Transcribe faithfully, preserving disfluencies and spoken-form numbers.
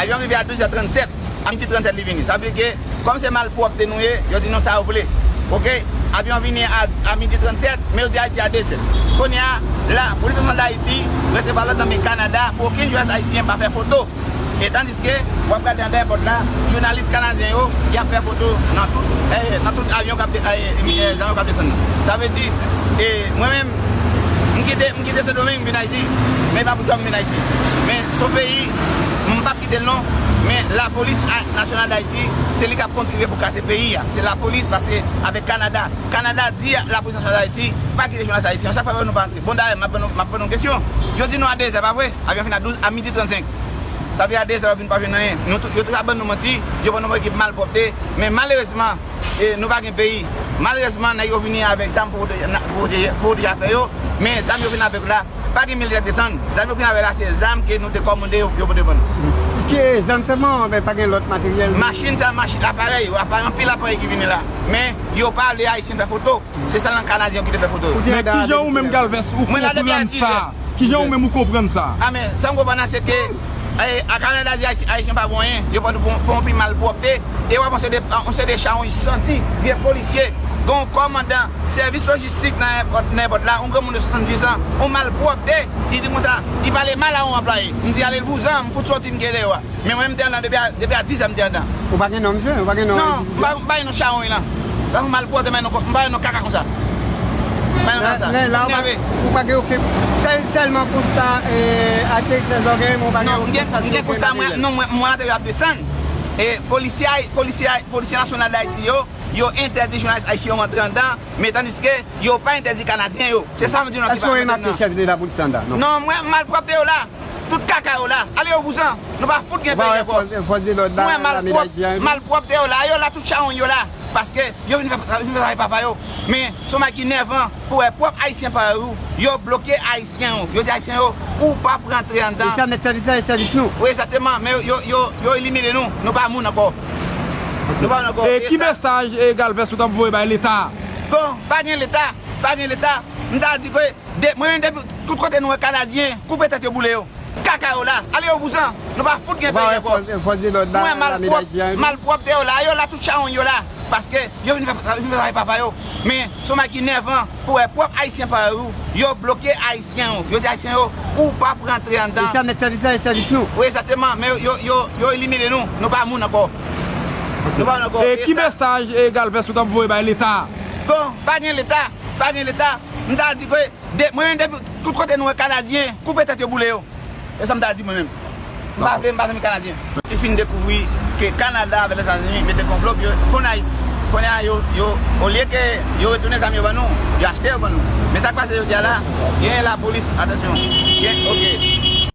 Avyon rive a douz è trannsèt, a midi trannsèt li vini. Sa vle di ke, kòm se malpwòpte nou ye, yo di nou sa yo vle. Oke? Avyon vini a, a midi trannsèt, men yo di Ayiti a dezè. Kounye a, la, Polis Nasyonal d Ayiti resevwa lòd nan men Kanada pou okenn jounalis ayisyen pa fè foto. E tandiske, w ap gade anndan èpòt la, jounalis kanadyen yo, y ap fè foto nan tout, eh, nan tout avyon k ap de-, eh, eh, avyon k ap desann nan. Sa vle di, e, mwen menm, m kite, m kite Sendomeng, m vin Ayiti, men e pa pou jòb m vin Ayiti. Men se yon peyi, m p ap kite l non, men lapolis a-, nasyonal d Ayiti, se li k ap kontribye pou kase peyi a. Se lapolis, paske avèk Kanada, Kanada di lapolis nasyonal d Ayiti, pa kite jounalis ayisyen. Sa k fè nou pa antre. Bon, dayè, m ap ban nou, m ap ban nou kesyon. Yo di nou a dezè, pa vre? Avyon fin a douz, a midi trannsenk. Sa vle a dezè, yo vin pa jwenn anyen. Nou tou, yo toujou ap ban nou manti, yo ban nou ekip malpwòpte. Men malerezman, e, nou pa gen peyi. Malerezman, nèg yo vini avèk zam pou pwoteje, na-, pou pwoteje, pou pwoteje afè yo. Men zam yo vin avèk la, pa gen militè k desann. Zam yo vin avèk la, se zam ke nou te kòmande yo, yo pote ban nou. Ki zam sèlman, men pa gen lòt materyèl? Machin, sa, machin, aparèy, aparèy, anpil aparèy ki vini la. Men yo pa vle Ayisyen fè foto. Se sèlman Kanadyen ki te fè foto yo. Men kijan ou menm, Galvez, ou konprann sa? Kijan ou menm ou konprann sa? A, men sa m konprann nan, se ke, e, a Kanada di Ayisyen, Ayisyen pa bon anyen, yo pran nou pou, pou yon pi malpwòpte, e w ap yon seri de, yon seri de chawony santi, vye polisye, gen yon kòmandan sèvis lojistik nan èpòt, nan èpòt la, yon granmoun de swasanndizan, yon malpwòpte, li di konsa, li pale mal a yon anplwaye. M di, ale l vouzan, m fout soti, m kenbe deyò a. Men mwen, m te anndan depi a, depi a dizè m te anndan. Ou pa gen non, misye? Ou pa gen non? Non, m pa, m pa gen non chawony lan. Paske m al pwòte, men non, m pa gen non kaka konsa. M pa gen non kaka konsa. Lè, lè la, ou pa, ou pa gen okenn, sèl, sèlman konsta, e, aterisaj ògèy, men ou pa gen okenn konsta, non, mwen, mwen ateri ap desann. E polisye, polisye, polisye nasyonal d Ayiti yo, yo entèdi jounalis ayisyen yo antre anndan, men tandiske yo pa entèdi Kanadyen yo. Se sa m di nou ki pa antre anndan. Èske w remake chèf de lapolis la anndan? Non. Non, mwen, malpwòpte yo la. Tout kaka yo la. Ale yo vouzan. Nou pa fout gen peyi ankò. Ou pa wè fòs, fòs de lòd la, lame d Ayiti a, epi? Malpwòpte yo la. Yo la tout chawony yo la. Paske yo vin fè, vin fè travay papa yo. Men, se yon bagay ki nèvan pou wè pwòp Ayisyen parèy ou, yo bloke Ayisyen yo. Yo di Ayisyen yo, ou p ap rantre anndan. E sa mèt sèvis la, e sèvis nou. Wi, egzakteman. Men yo, yo, yo, yo elimine nou. Nou pa moun ankò. Nou pa moun ankò. E ki mesaj, e, Galvez ou t ap voye bay Leta? Bon, pa gen Leta. Pa gen Leta. M ta di ke De, mwen menm depi tout kote nou wè Kanadyen, koupe tèt yo, boule yo. Kaka yo la, ale yo vouzan. Nou pa fout gen peyi ankò. Ou pa wè fòs, fòs de lòd la, lame d Ayiti a, epi? Malpwòpte yo la, yo la tout chawony yo la. Paske yo vin fè, vin fè travay papa yo. Men, se yon bagay ki nèvan pou wè pwòp Ayisyen parèy ou, yo bloke Ayisyen yo. Yo di Ayisyen yo, ou p ap rantre anndan. E sa mèt sèvis la, e sèvis nou. Wi, egzakteman. Men yo, yo, yo, yo elimine nou. Nou pa moun ankò. Nou pa moun ankò. E ki mesaj, e, Galvez ou t ap voye bay Leta? Bon, pa gen Leta. Pa gen Leta. M ta di ke, de, mwen menm depi tout kote nou wè Kanadyen, koupe tèt yo, boule yo. E sa m ta di mwen menm. M pa vle, m pa zanmi Kanadyen. Ti fin dekouvri ke Kanada avèk Lèzetazini mete konplo pou yo fonn Ayiti. Kounye a, yo, yo, olye ke yo retounen zam yo ban nou, yo achte yo ban nou. Men sa k pase jodi a la, genyen lapolis, atansyon, gen, oke.